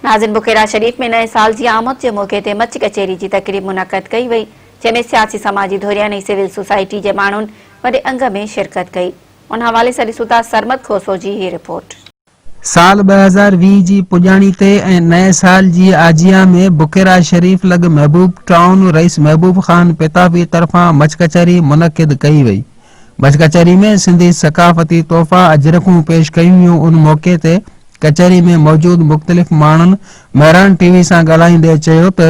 ناظم بخيرا شريف ۾ نئين سال جي آمد جي موقعي تي مچ ڪچهري جي تقريب منعقد ڪئي وئي، جنهن ۾ سياسي سماجي ڌرين ۽ سول سوسائٽي جي ماڻهن وڏي انگ ۾ شرڪت ڪئي. ان حوالي سان ڏسون ٿا سرمد کوسو جي هي رپورٽ. سال 2020 جي پڄاڻي تي ۽ نئين سال جي آجيان ۾ بخيرا شريف لڳ محبوب ٽائون رئيس محبوب خان پتافي طرفان مچ ڪچهري منعقد ڪئي وئي. مچ ڪچهري ۾ سنڌي ثقافتي تحفا اجرڪون پيش ڪيون ويون ان موقعي تي ڪچهري ۾ موجود مختلف ماڻهن مهراڻ ٽي وي سان ڳالهائيندي چيو ته.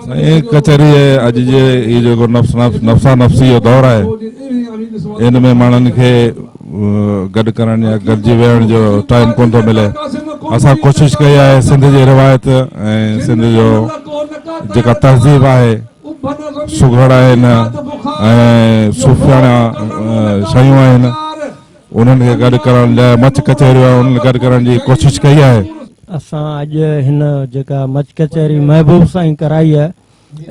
سائين ڪچهري اڄ جي هي جيڪو نفس نفسا نفسي جو دور آهي ان ۾ ماڻهن کي گڏ ڪرڻ يا گڏجي ويهڻ جو ٽائيم ڪونه ٿو ملي اسان ڪوشش ڪئي آهي سنڌ جي روايت ۽ سنڌ جو جيڪا تهذيب آهي سگهڙ آهن ۽ صوفياڻا شيون آهن انهن کي گڏ ڪرڻ لاء مچ ڪچهريون آهن انهن کي گڏ ڪرڻ جي ڪوشش ڪئي آهي. اسان اڄ هن جيڪا مچ ڪچهري محبوب سائين ڪرائي آهي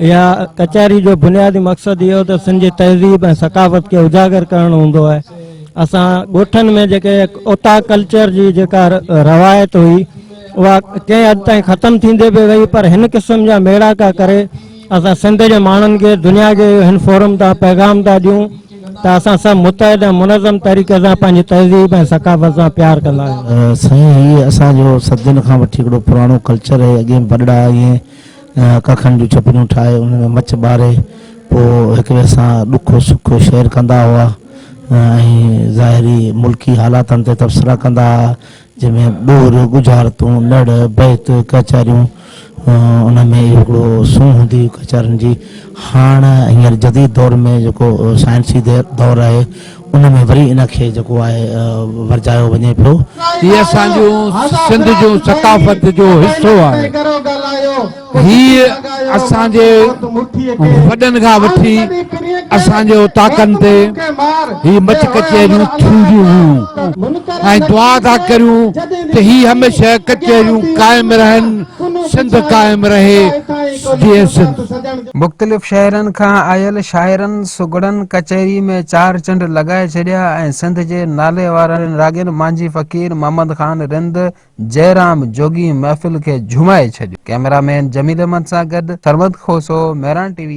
اها ڪچهري جو بنيادي مقصد اهو ته سنڌ جي تهذيب ۽ ثقافت کي اجاگر ڪرڻ هوندو آهي اسان ڳوٺن ۾ جيڪي اوطاق ڪلچر جي جيڪا روايت هئي اها ڪنهن حد تائين ختم ٿيندي به وئي پر هن قسم جا ميڙاڪا ڪري اسان سنڌ جي ماڻهن کي دنيا کي هن فورم تان پيغام ٿا ڏيون ته اسان سڀ متحد ۽ منظم طريقي سان پنهنجي تهذيب ۽ ثقافت سان پيار ڪندا آهيون. سائين هي اسان جو صدين کان وٺي هڪڙو پراڻو ڪلچر آهي اڳي وڏڙا ائين ڪکن جون ڇپريون ٺاهي ان ۾ مچ ٻاري پوء هڪ ٻئي سان ڏک سک شيئر ڪندا هئا ۽ ظاهري ملڪي حالاتن تي تبصرا ڪندا هئا جنهن ۾ ڏور، ڳجهارتون، نڙ، بيت، ڪچهريون ان ۾ اهو هڪڙو سونهن هوندي هئي ڪچهرين جي. هاڻ هينئر جديد دور ۾ جيڪو سائنسي دور آهي ان ۾ وري ان کي جيڪو آهي ورجايو وڃي پيو. هي اسان جون سنڌ جون ثقافت جو حصو آهي. هي اسان جي وڏن کان وٺي اسان جي اوطاقن تي هي مچ ڪچهريون ٿينديون هيون ۽ دعا ٿا ڪريون ته هي هميشه ڪچهريون قائم رهن سنڌ قائم رهي جيئي سنڌ. مختلف شهرن کان آيل شاعرن سگهڙن ڪچهري ۾ چار چنڊ لڳائي ڇڏيا ۽ سنڌ جي نالي وارن راڳين مانجهي فقير محمد خان رند جئرام جوڳي محفل کي جهومائي ڇڏيو. ڪئميرا مين جميل احمد سان گڏ سرمد کوسو، مهراڻ ٽي وي.